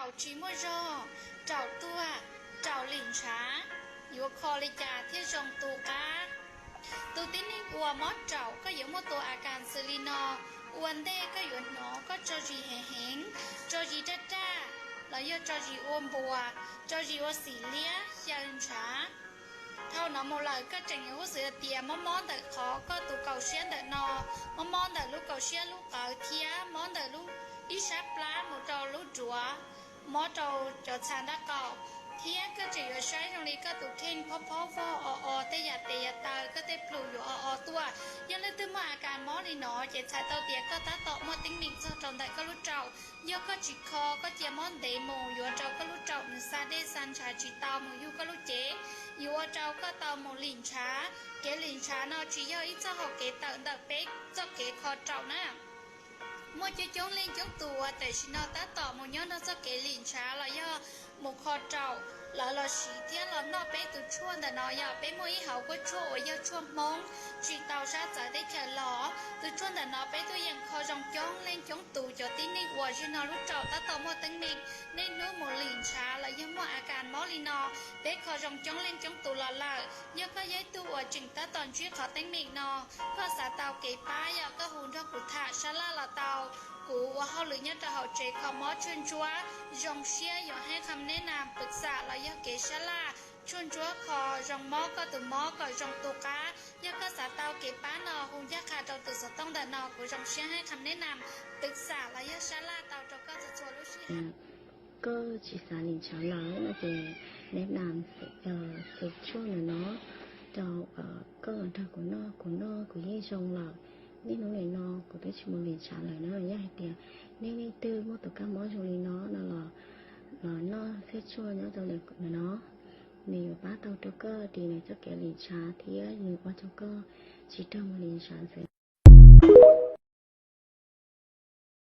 Raum tsis muaj zog, raum tuag, raum lim ntshav, yuav kho li cas thiaj zoo tu qab? Tus tib neeg uas mob raum koj yuav muaj tus a kas xws li no. Ua ntej koj yuav hnov koj tso zis heev heev, tso zis raj raj, los yog tso zis ua npuas, tso zis ua xim liab xyaw ntshav. Dhau no mus lawm koj tseem yuav huj xwm tias mob mob ntawm qhov koj tus kaum siab ntawm no, mob mob ntawm lub kaum siab lub qawv thiab mob ntawm lub ib sab plab mus rau lub duav, mob rau cov txha nraub qaum, thiab koj tseem yuav saib zoo li koj tus kheej phob phob vog o o, tej yam tes yam taw koj tej plhu yuav o o tuaj. Yog leej twg muaj a kas mob li no ces txhais tau tias koj tab tom muaj teeb meem txog rau ntawm koj lub raum. Yog koj tsis kho, koj cia mob ntev mus yuav rau koj lub raum nws xa dej xa ntshav tsis tau mus yug koj lub cev, yuav ua rau koj tau mus lim ntshav. Kev lim ntshav no tsis yog ib txoj hau kev tawm ntawm peb txoj kev kho raum na. Muaj coob coob leej coob tus uas tam sim no tab tom mus nyob nrog txoj kev lim ntshav los yog mus kho raum, lawv los siv thiab los noj peb tus tshuaj ntawm no. Yog peb muaj ib hauv kuab tshuaj uas yog tshuaj Hmoob tsis tau sab txawv teb chaws los, tus tshuaj ntawm no peb tuaj yeem kho zoo coob leej coob tus cov tib neeg uas zig no lub raum tab tom muaj teeb meem niaj hnub mus lim ntshav los yog muaj a kas mob li no. Peb kho zoo coob leej coob tus los lawm. Yog koj yog ib tug uas tseem tab tom ntsib qhov teeb meem no, koj xav tau kev pab, yog koj hu nrog kuv tham sab laj los tau. Kuv ua hauj lwm nyob rau hauv tsev kho mob tshuaj ntsuab, zoo siab yuav hais kham neb nas pwv xam los yog kev sab laj tshuaj ntsuab kho zoo mob koj tus mob kom zoo tu qab. Yog koj xav tau kev pab no hu ncaj qha rau tus xov tooj ntawm no, kuv zoo siab hais kham neb nas pwv xam los yog sab laj tau rau koj txhua txhua lub sij hawm. Koj tsis xav lim ntshav lawm no ces neb nas xwb tshuaj ntawm no rau koj los nrog kuv noj, kuv noj kuv yeej zoo lawm. Niaj hnub nim no kuv twb tsis mus lim ntshav lawm na. Yog hais tias nej leej twg muaj tus kab mob zoo li no no los, los noj xwb tshuaj nyob rau ntawm no, nws yuav pab tau rau koj dim nws txoj kev lim ntshav thiab nws ua rau koj tsis raug mus lim ntshav xwb.